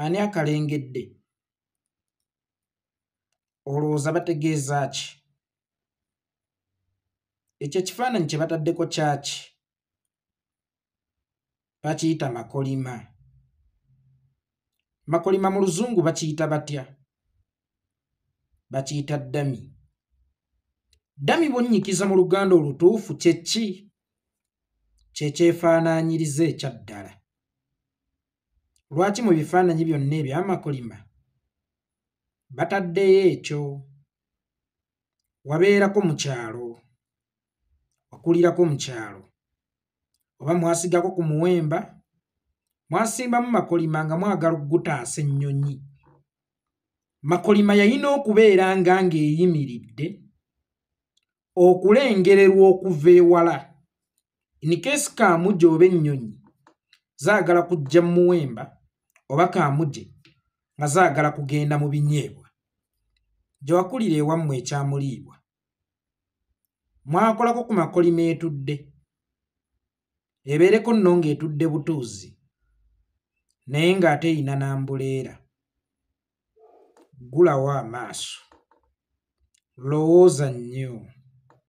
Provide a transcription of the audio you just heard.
Ani akalengedde? Olowooza bategeeza ki? Ekyo ekifaananyi kye bataddeko kyaki? Bakiyita makolima. Makolima mu Luzungu bakiyita batya? Bakiyita ddami. Ddami bw'onnyikiza mu Luganda olutuufu kye ki? Kye kyefaanaanyiriza ekya ddala. Lwaki mu bifaananyi byonna eby'amakolima bataddeyo ekyo? Wabeerako mu kyalo, wakulirako mu kyalo, oba mwasigako ku muwemba, mwasimbamu makolima nga mwagala okugutaasa ennyonyi. Makolima yalina okubeera nga ng'eyimiridde okulengererwa okuva ewala. In case kaamuje oba ennyonyi zaagala kujja mu muwemba oba kaamuje nga zaagala kugenda mu binyeebwa. Gye wakulira ewammwe ekyamuliibwa. Mwakolako ku makolima etudde. Ebeereko nno ng'etudde butuuzi naye ng'ate erina n'ambuleera. Ggulawo amaaso. Lowooza nnyo.